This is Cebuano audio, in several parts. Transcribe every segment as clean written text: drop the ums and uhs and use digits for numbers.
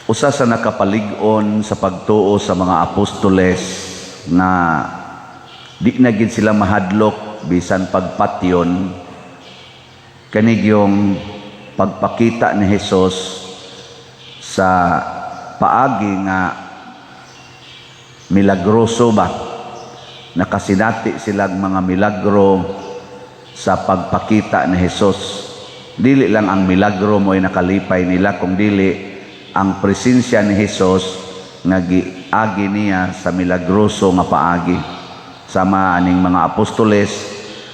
Usa sa nakapalig-on sa pagtuo sa mga apostoles nga di na gid sila mahadlok bisan pagpatyon, kanigyong pagpakita ni Hesus sa paagi nga milagroso ba. Nakasinati silang mga milagro sa pagpakita ni Hesus. Dili lang ang milagro mo'y nakalipay nila, kung dili ang presensya ni Hesus nga giagi niya sa milagroso nga paagi. Sama aning mga apostoles,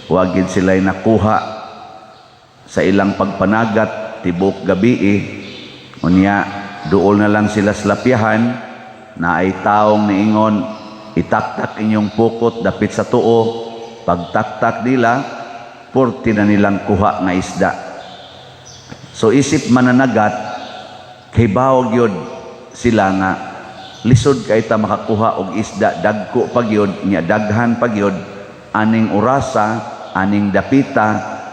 wa gid sila'y nakuha sa ilang pagpanagat tibok gabii. Unya duol na lang sila sa lapyahan na ay taong niingon, "Itaktak inyong pukot dapit sa tuo." Pagtaktak nila, purti na nilang kuha nga isda. So isip mananagat, kay gyud sila nga lisod kay ta makakuha og isda, dagko pa gyud nya, daghan pa gyud aning orasa, aning dapita,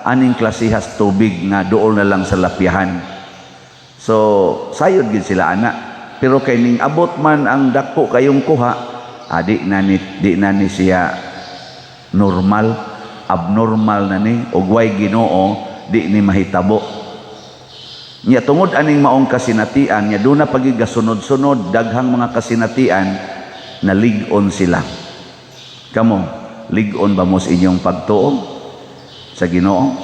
aning klasihas tubig nga duol na lang sa lapyahan. So sayod gid sila ana, pero kay ning abot man ang dako kayong kuha, di na ni siya normal, abnormal na ni, og way Ginoo, di ni mahitabo. Nya tungod aning maong kasinatian nya duna pagi gasunod-sunod daghang mga kasinatian, nalig-on sila. Kamo, lig-on ba mo sa inyong pagtuo sa Ginoo?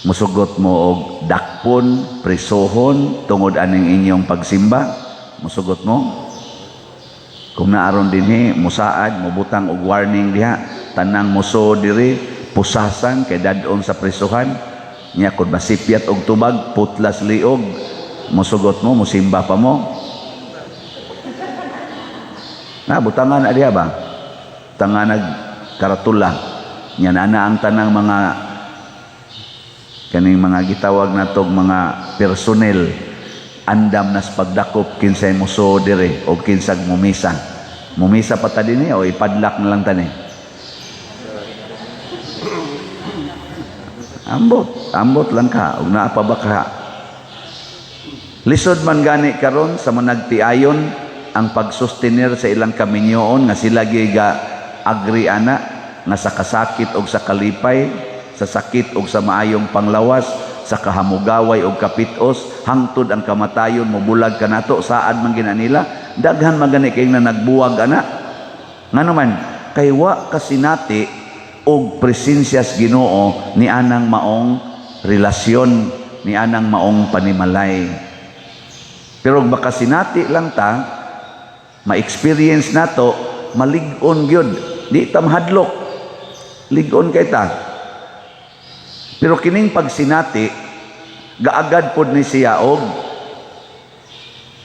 Musugot mo og dakpon, presohon tungod aning inyong pagsimba? Musugot mo? Kung naaron dinhi, musaad, mubutang og warning diha, tanang muso diri, pusasan kay dad-on sa presohan. Nya kung masipyat og tubag, putlas liog, musugot mo, musimba pa mo? Na butangan na diha ba? Tangan nag karatula. Nya na ang tanang mga kaning mga gitawag natog mga personnel, andam nas pagdakop kinsay muso dire o kinsag mumisa. Mumisa pa ta dinhi o ipadlak na lang tani? Ambot, ambot lang ka ug naa pa ba ka? Lisod man gani karon sa managtiayon ang pagsustenir sa ilang kaminyoon nga sila giga agree ana nga sa kasakit og sa kalipay, sa sakit og sa maayong panglawas, sa kahamugaway og kapitos, hangtod ang kamatayon mobulag kanato, saad man gina nila. Daghan man gani kay na nagbuwag ana. Ngano man? Kay wa kasinati og presensyas Ginoo ni anang maong relasyon, ni anang maong panimalay. Pero baka sinati lang ta, ma-experience nato, malig-on gyud, di ta mahadlok. Lig-on kay ta. Pero kining pagsinati, gaagad pod ni siya og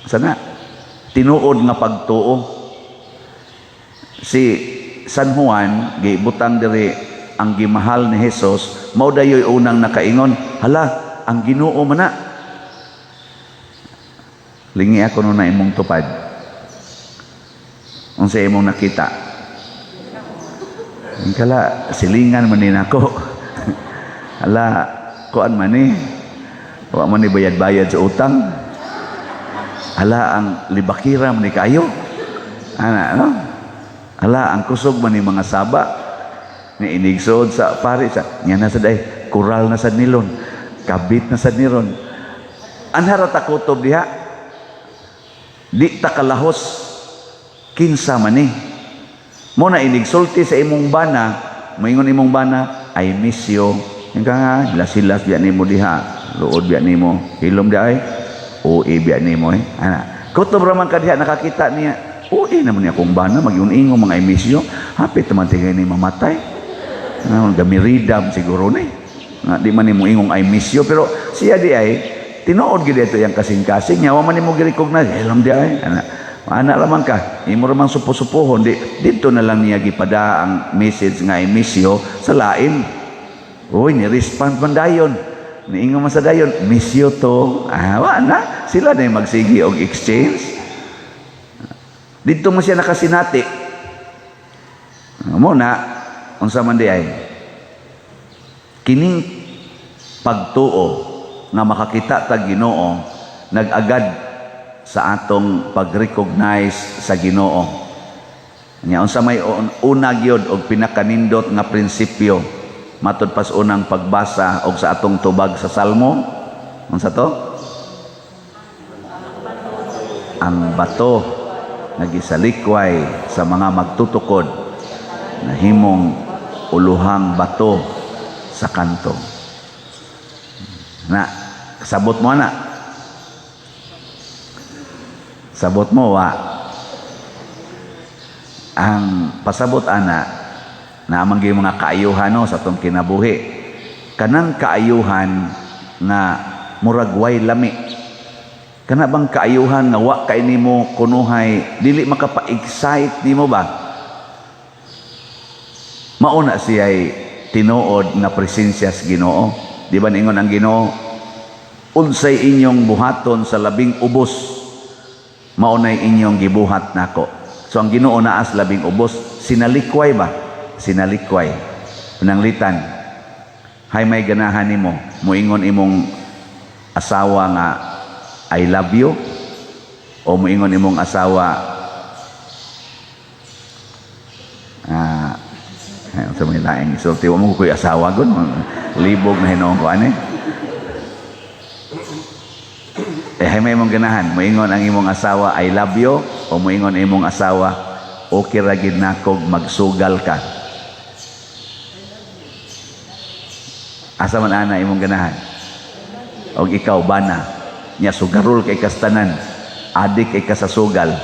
sana tinuod nga pagtuo. Si San Juan gibutang diri ang gimahal ni Hesus, mao dayoy unang nakaingon, "Hala, ang Ginoo man na." Lingi ako no na imong tupad. Unsa imong nakita? Kala silingan man ni nako. Hala, kuan man ni. Wa man ni bayad-bayad sa utang. Hala, ang libakira man ni kayo. Ana, no? Hala, ang kusog man ni mga saba. Ni inigsood sa pare sa nya na sad ay kural na sad nilon. Kabit na sad niron. Anhara ta kutob diha. Di ta kalahos kinsa man ni. Mo na inigsulti sa imong bana, moingon imong bana, "I miss you." Yung ka nga, hilas-hilas biya nimo diha, luod biya nimo, hilom di ay, uwi biya nimo eh. Ana. Kutob ra man ka diha nakakita niya, uwi naman niya akong bana, magyun-ingo mga "I miss you," hapit naman tingay ni mamatay. Ano, gamiridam siguro ni. Nga, di man nimo ingong "I miss you," pero siya di ay, tinuod gid ito yang kasing-kasing niya, wa man nimo gi-recognize, hilom di ay. Ana, ana lamang ka, imo ramang supo-supohon, di, dito na lang niya gipada ang message nga "I miss you" sa lain. Uy, ni-respond man dayon. Niingon man sa dayon, "Miss you to." Ah, wa na. Sila na yung magsigi og exchange. Dito mo siya nakasinati. Mo na, unsa man di ay, kining pagtuo nga makakita ta Ginoo, Nag-agad sa atong pag-recognize sa Ginoo. Nya unsa may una gyud og pinakanindot nga prinsipyo matud pas unang pagbasa og sa atong tubag sa Salmo? Unsa to? Ang bato nga gisalikway sa mga magtutukod nahimong uluhang bato sa kanto. Na sabot mo na? Sabot mo wa? Ang pasabot ana, naa man gyud mga kaayuhan, no, sa atong kinabuhi. Kanang kaayuhan nga murag way lami, kana bang kaayuhan nga wa kay nimo kunuhay dili makapa-excite nimo ba, mauna siya'y tinuod nga presensya sa Ginoo. Di ba ningon ang Ginoo, "Unsay inyong buhaton sa labing ubos, maunay inyong gibuhat nako"? So ang Ginoo naas labing ubos, sinalikway ba? Sinalikway. Pananglitan, hay may ganahan nimo, muingon imong asawa nga "I love you" o muingon imong asawa, sa mga laing isulti, wa mo ko'y asawa gun, libog na hinuon ko ani. Eh, hay may imong ganahan, muingon ang imong asawa "I love you" o muingon imong asawa, "Okay ra gid nakog magsugal ka"? Asa man ana imong ganahan? Og ikaw bana, nya sugarol kay kastanan, adik kay kasasugal.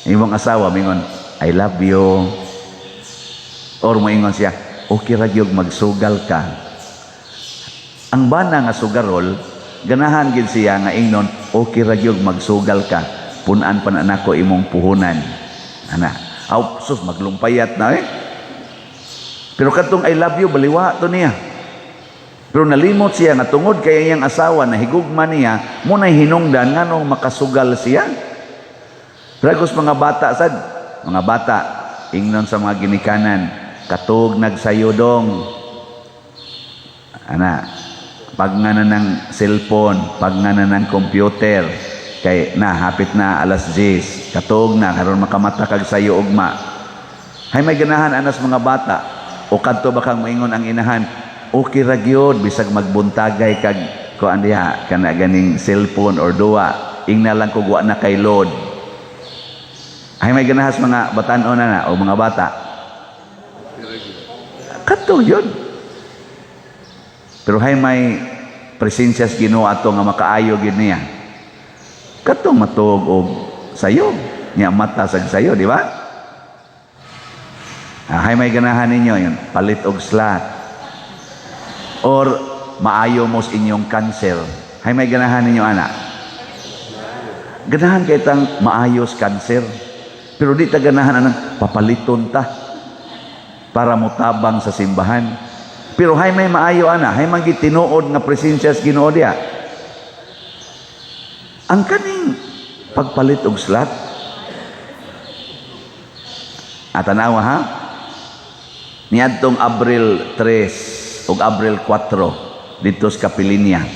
Imong asawa mingon "I love you" or moingon siya, "Okay ra gyud magsugal ka"? Ang bana nga sugarol, ganahan gid siya nga ingnon, "Okay ra gyud magsugal ka, pun-an pa na nako imong puhunan." Ana, aw sus, maglumpayat na eh. Pero kadtong "I love you", baliwa to niya. Pero nalimot siya nga tungod kay iyang asawa na higugma niya, mo nay hinungdan nganong makasugal siya. Pragos mga bata sad, mga bata, ingnon sa mga ginikanan, "Katog nagsayo dong." Ana, pag nga na ng cellphone, pag nga na ng computer, kay na hapit na alas 10, katog na karon makamata kag sayo ugma. Hay may ganahan anas mga bata o kadto ba kang moingon ang inahan, "Okay ra gyud bisag magbuntagay kag kuan diha kana ganing cellphone or duwa, ingna lang kog wa na kay load"? Hay may ganahas mga batan-on na na o mga bata? Kadto yun. Pero hay may presensya sa Ginoo ato nga makaayo gyud niya? Kadtong matuog og sayo nya mata sag sayo, di ba? Ah, hay may ganahan ninyo yun, palit og slot or maayo mo sa inyong cancer? Hay may ganahan ninyo ana? Ganahan kay tang maayos cancer, pero di ta ganahan anang papaliton ta para motabang sa simbahan. Pero hay may maayo ana? Hay man gid tinuod nga presensya sa Ginoo diya? Ang kaning pagpalit og slot. At tanawa ha, niadtong Abril 3 ug Abril 4 dito sa Kapilinya,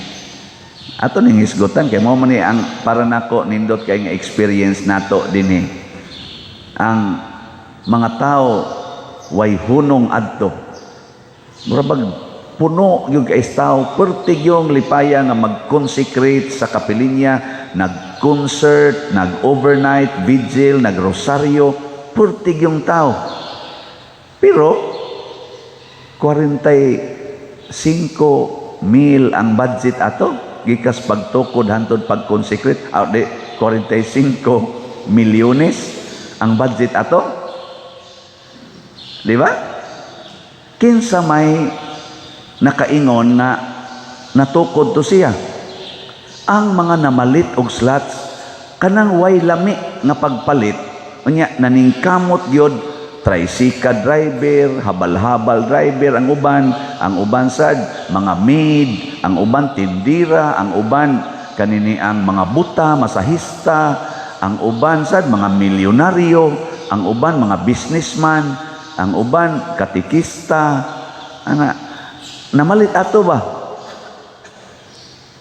ato ning hisgutan kay mao man ni ang para nako nindot kay nga experience nato dinhi. Ang mga tao way hunong adto, mura bag puno yung kay tao, pertig yung lipaya nga mag-consecrate sa kapilinya, nag-concert, nag-overnight vigil, nag-rosaryo, pertig yung tao. Pero 45 mil ang budget ato gikas pagtukod hantod pag-consecrate. Ah, di, 45 milyones ang budget ato, di ba? Kinsa may nakaingon nga natukod to siya? Ang mga namalit og slots, kanang way lami nga pagpalit. Unya naningkamot gyud, tricycle driver, habal-habal driver ang uban, ang uban sad mga maid, ang uban tindira, ang uban kanini ang mga buta, masahista, ang uban sad mga milyonaryo, ang uban mga businessman, ang uban katikista, ana namalit ato ba?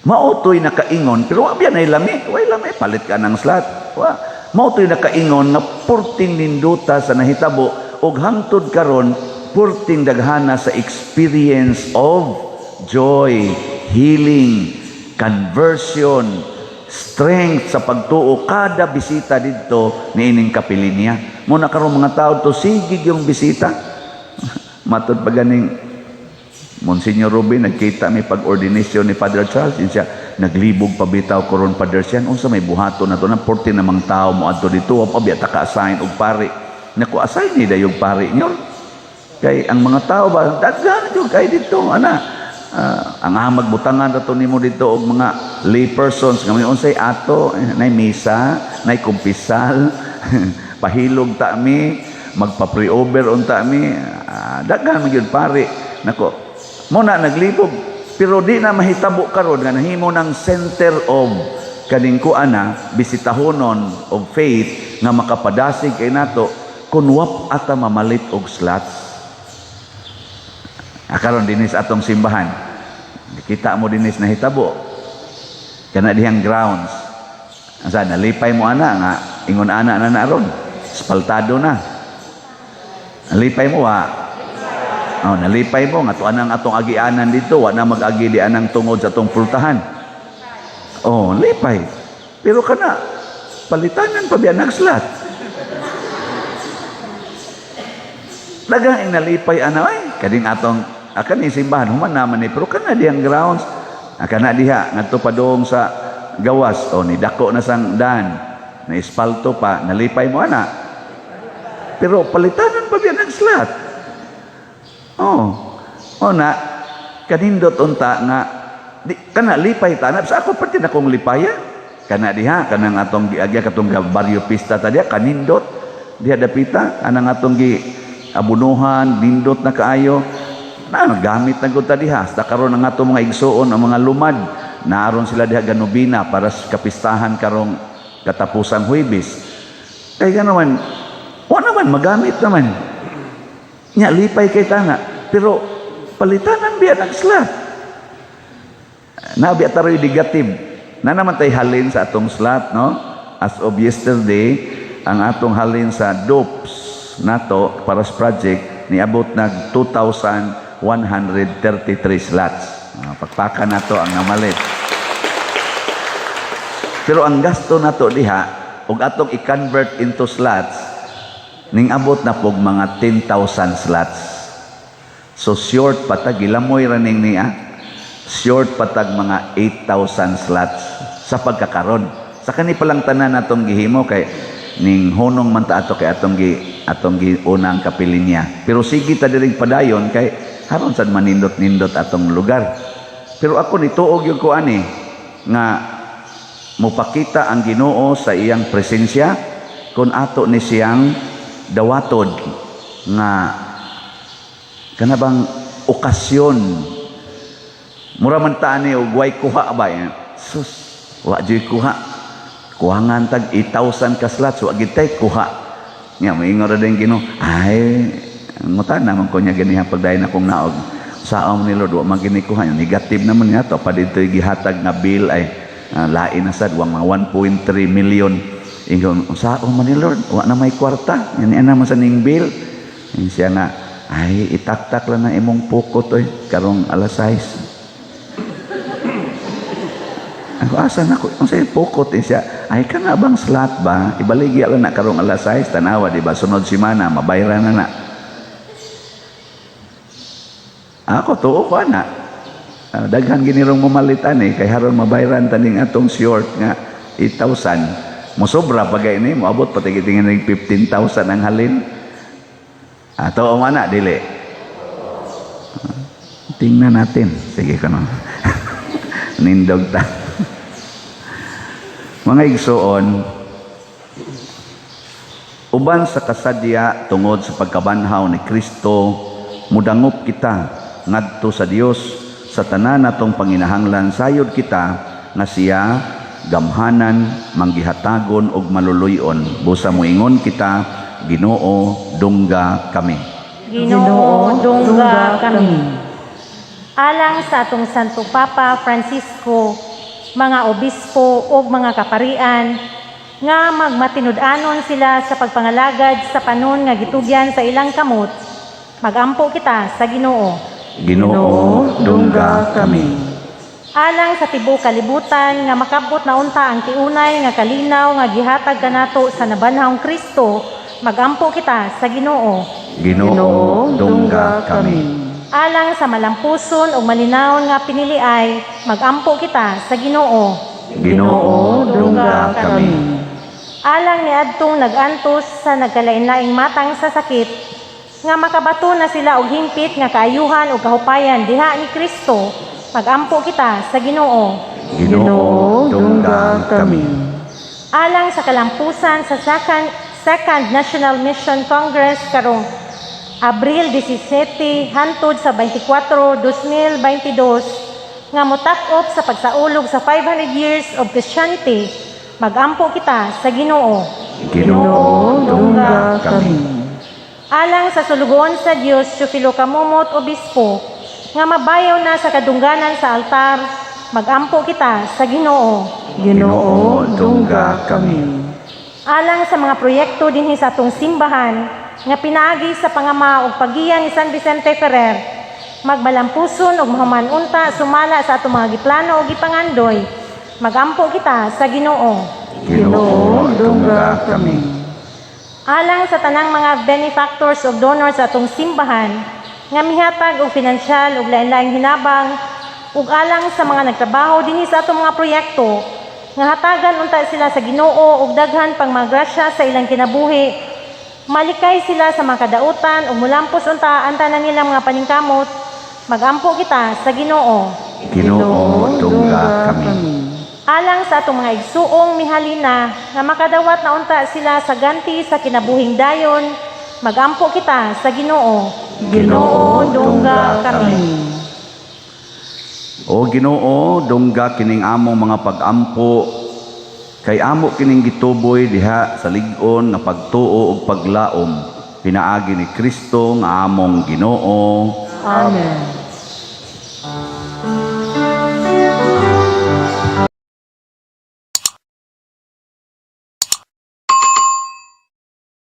Mao to'y nakaingon, pero wa biya nay lami, way lami, palit ka ng slot. Wa. Mao to'y nakaingon nga purting ninduta sa nahitabo ug hangtod karon purting daghana sa experience of joy, healing, conversion, strength sa pagtuo kada bisita didto niining kapilinya. Mao na karon mga tao to sige yung bisita. Matod pa ganing Monsignor Ruben, nagkita mi pag-ordination ni Father Charles, yun siya, naglibog pa bitaw ko ron, Father Sian, unsa may buhaton na to, na 40 namang tao mo adto dito, wa pa biya ta ka-assign og pari. Naku, assign ni dayong pari nyo. Kay ang mga tao ba, daghan jud kay dito, ana. Ang amag butangan rato nimo dito og mga lay persons nga may unsay ato, eh, nay misa, nay kumpisal, pahilog ta mi, magpa-pray over unta mi, daghan man gyud pari. Nako, mao na naglibog pero di na mahitabo karon nga nahimo ng center of kaning kuana bisitahonon of faith nga makapadasig kay nato kun wa ata mamalit og slots. Karon dinis atong simbahan, kita mo dinis nahitabo kana dihang grounds. Asa nalipay mo ana nga ingon ana na na ron, espaltado na? Nalipay mo wa? Oh, nalipay mo nga tuan ang atong agianan dito, wa na mag-agi di anang tungod sa atong pultahan. Oh, lipay. Pero kana palitanan pa biya nagslot. Daghang ing nalipay ana ay kading atong akan ni simbahan human naman ni, pero kana dihang grounds, kana diha ngadto padung sa gawas, oh, ni dako na sang dan na espalto pa, nalipay mo ana. Pero palitanan pa biya nagslot. Oh. O na kanindot unta nga di, kana lipay ta na sa ako pati na kong lipaya kana diha kanang atong giagya katong baryo pista ta diha, kanindot diha dapita anang atong gi abunuhan, nindot na kaayo na gamit na gud ta diha. Hasta karon ang atong mga igsuon, ang mga lumad, naaron sila diha ganubina para sa kapistahan karong katapusang Huwebes, kay naman wa naman magamit naman. Nya lipay kay tana, pero palitanan biya ng slot. Na biya taroy negative. Na naman tay halin sa atong slot, no? As of yesterday, ang atong halin sa dopes nato para sa project niabot nag 2,133 slots. Pakpakan nato ang namalit. Pero ang gasto nato diha ug atong i-convert into slots ning abot na pog mga 10,000 slots. So short patag gilamoy ra ning niya. Short patag mga 8,000 slots sa pagkakaron. Sa kani palang tanan natong gihimo kay ning hunong man ta ato kay atong gi unang kapilinya. Pero sige ta diri padayon kay haron sad manindot-nindot atong lugar. Pero ako nituog yung ko ani nga mopakita ang Ginoo sa iyang presensya kung ato ni siyang dawatod nga kana bang okasyon. Mura man ta ani og way kuha ba, eh. Sus, wa juy kuha, kuhangan tag 8,000 ka slots, wa gid tay kuha. Nya moingon ra din Ginoo, ay ngutana man ko niya ganiha pagdayon akong naog saom ni Lord, wa man gini kuha. Negative naman niya to pa dito gihatag nga bill ay lain na sad wang mga 1.3 million. Ingon saom man ni Lord, wa na may kwarta yan naman sa ning bill. Ingon siya nga, ay itaktak lang ng imong pukot oy karong alas 6. Ako, asa na ko? Ang sa'yo, pukot eh siya. Ay, ka na bang slot ba? Ibaligya lang na karong alas 6. Tanawa, di ba? Sunod simana, mabayra na na. Ako, tuo ko ana. Daghan ginirong mamalitan eh. Kay haron mabayran taning atong short nga 8,000. Mosobra pa gay ni, moabot pati gitingin ning 15,000 ang halin. Ato man na, dili. Tingnan natin. Sige ka no. Nindog ta. Mga igsoon, uban sa kasadya tungod sa pagkabanhaw ni Kristo, mudangop kita ngadto sa Dios sa tanan natong panginahanglan, sayod kita nga siya gamhanan, manggihatagon og maluluy-on. Busa moingon kita, "Ginoo, dungga kami." Ginoo, dungga kami. Alang sa atong Santo Papa Francisco, mga obispo ug mga kaparian nga magmatinud-anon sila sa pagpangalagad sa panon nga gitugyan sa ilang kamot. Magampo kita sa Ginoo. Ginoo, dungga kami. Alang sa tibuok kalibutan nga makabot na unta ang tiunay nga kalinaw nga gihatag kanato sa nabanhawng Kristo, magampo kita sa Ginoo. Ginoo, dungga kami. Alang sa malampuson ug malinawon nga piniliay, magampo kita sa Ginoo. Ginoo, dungga kami. Alang niadtong nag-antos sa nagkalain-laing matang sa sakit, nga makabato na sila og hingpit nga kaayuhan ug kahupayan diha ni Kristo, magampo kita sa Ginoo. Ginoo, dungga kami. Alang sa kalampusan sa Second National Mission Congress karong Abril 17 hantod sa 24, 2022 nga motak-op sa pagsaulog sa 500 years of Christianity, magampo kita sa Ginoo. Ginoo, dungga kami. Alang sa sulugoon sa Dios Teofilo Camomot, Obispo, nga mabayaw na sa kadungganan sa altar, magampo kita sa Ginoo. Ginoo, dungga kami. Alang sa mga proyekto dinhi sa atong simbahan nga pinaagi sa pangama ug paggiya ni San Vicente Ferrer, magmalampuson ug mahuman unta sumala sa atong mga giplano ug gipangandoy, magampo kita sa Ginoo. Ginoo, dungga kami. Alang sa tanang mga benefactors ug donors sa atong simbahan nga mihatag og pinansyal ug lain-laing hinabang ug alang sa mga nagtrabaho dinhi sa atong mga proyekto nga hatagan unta sila sa Ginoo og daghan pang mga grasya sa ilang kinabuhi, malikay sila sa mga kadautan ug mulampos unta ang tanan nilang mga paningkamot, magampo kita sa Ginoo. Ginoo, dungga kami. Alang sa atong mga igsuong mihalina nga makadawat na unta sila sa ganti sa kinabuhing dayon, magampo kita sa Ginoo. Ginoo, dungga kami. O Ginoo, dungga kining among mga pag-ampo kay amo kining gituboy diha sa lig-on nga pagtuo ug paglaom pinaagi ni Kristo nga among Ginoo. Amen.